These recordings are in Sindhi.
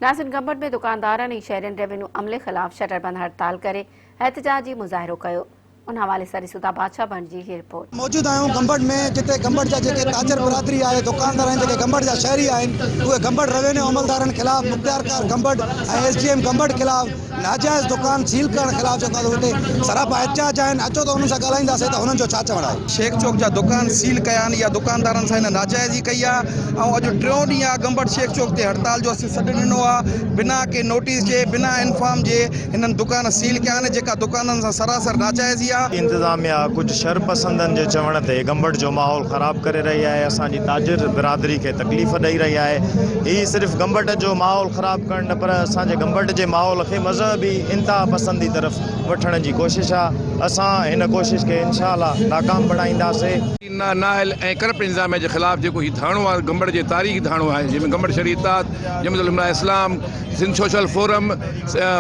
ناظرين گمبٽ ۾ دڪاندارن ۽ شهرين ريونيو عملي خلاف شٽر بند هڙتال ڪري احتجاجي مظاهرو ڪيو ان حوالي سان ڏسون ٿا بادشاهه بند جي هي رپورٽ. موجود آهيون گمبٽ ۾ جتي گمبٽ جا جيڪي تاجر برادري آهي دڪاندار آهن جيڪي گمبٽ جا شهري آهن اهي گمبٽ روينيو عملدارن خلاف مختيارڪار Gambat ۽ S D M Gambat خلاف ناجائز دڪان سيل ڪرڻ خلاف جيڪو آهي اتي سراپا احتجاج آهن اچو ته انهن سان ڳالهائينداسين ته هنن جو ڇا چوڻ آهي. شيخ چوڪ جا دڪان سيل ڪيا آهن اها دڪاندارن سان هن ناجائزي ڪئي آهي ۽ اڄ ٽيون ڏينهن آهي گمبٽ شيخ چوڪ تي هڙتال جو اسين سڏ ڏنو آهي بنا ڪنهن نوٽيس جي بنا انفارم جي هنن دڪان سيل ڪيا آهن جيڪا دڪانن سان سراسر ناجائزي آهي. انتظاميا ڪجهه شرپسندن جي چوڻ تي گمبٽ جو ماحول خراب ڪري رهي آهي اسان جي تاجر برادري کي تڪليف ڏئي رهي آهي هي صرف گمبٽ جو ماحول خراب ڪرڻ نه پر اسان جي گمبٽ جي ماحول کي مذهبي انتها پسندي طرف وٺڻ جي ڪوشش آ اسان هن ڪوشش کي انشاء الله ناڪام بڻائينداسي. نااهل ۽ ڪرپٽ انتظاميا جي خلاف جيڪو هي ڌرڻو آهي گمبٽ جي تاريخي ڌرڻو آهي جنهن ۾ گمبٽ شھري اتحاد، جمعيت العلماء اسلام، سنڌ سوشل فورم،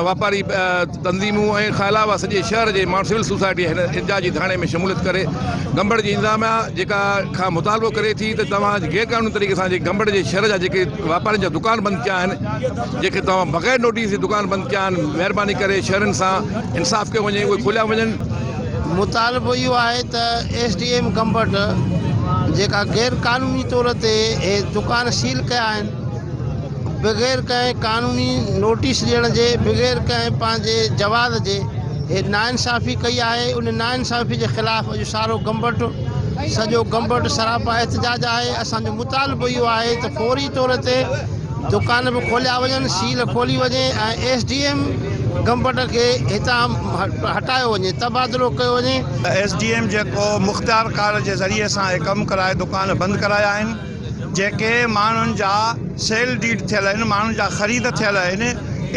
واپاري تنظيمون ۽ کان علاوه سڄي شهر جي ماڻهن سول سوسائٽي هن احتجاجي ڌرڻي ۾ شموليت ڪري گمبٽ جي انتظاميا جيڪا کان مطالبو ڪري ٿي ته توهان غير قانوني طريقي سان جيڪي گمبٽ جي شھر جا جيڪي واپارين جا دڪان بند ڪيا آهن جيڪي توهان بغير نوٽيس جي دڪان بند ڪيا آهن مهرباني ڪري شهرين سان انصاف ڪيو وڃي اهي کوليا وڃن. مطالبو اهو آهي ته ايس ڊي ايم گمبٽ جيڪا غير قانوني طور تي اهي دڪان سيل ڪيا آهن بغير ڪنهن قانوني نوٽيس ڏيڻ جي بغير ڪنهن پنهنجي جواز جي هي ناانصافي ڪئي آهي ان ناانصافي جي خلاف اڄ سارو گمبٽ سڄو گمبٽ سراپا احتجاج آهي اسان جو مطالبو اهو آهي ته فوري طور تي دڪان به کوليا وڃن، سيل کولي وڃي ۽ ايس ڊي ايم گمبٽ کي هتان هٽايو وڃي، تبادلو ڪيو وڃي. ايس ڊي ايم جيڪو مختيارڪار جي ذريعي سان اهي ڪم ڪرائي دڪان بند ڪرايا آهن، جيڪي ماڻهن جا سيل ڊيڊ ٿيل آهن، ماڻهن جا خريد ٿيل آهن،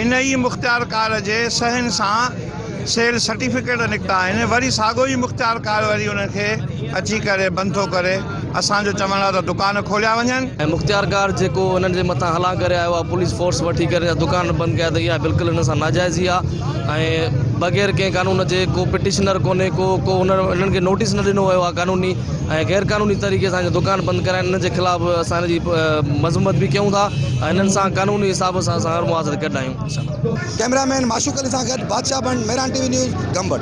انهي مختيارڪار جي صحين سان سيل سرٽيفڪيٽ نڪتا آهن، وري ساڳيو ئي مختيارڪار وري انهن کي اچي ڪري بند ٿو ڪري. اسان جو چوڻ آهي ته دڪان کوليا وڃن. ۽ مختيارڪار جيڪو انهن جي مٿان هلان ڪري آيو آهي پوليس فورس وٺي ڪري دڪان بند ڪيا ته اها بلڪل انهن سان ناجائزي آهي ۽ بغير ڪنهن قانون جي ڪو پٽيشنر ڪونهي ڪو ڪو انهن کي نوٽيس نه ڏنو ويو آهي قانوني ۽ غير قانوني طريقي سان دڪان بند ڪرائن انهن جي خلاف اسان ان جي مذمت به ڪيون ٿا ۽ انهن سان قانوني حساب سان اسان هر محاذ تي گڏ آهيون. ڪئميرا مين معشوق علي سان گڏ Badshah Band, Mehran T V news, Gambat.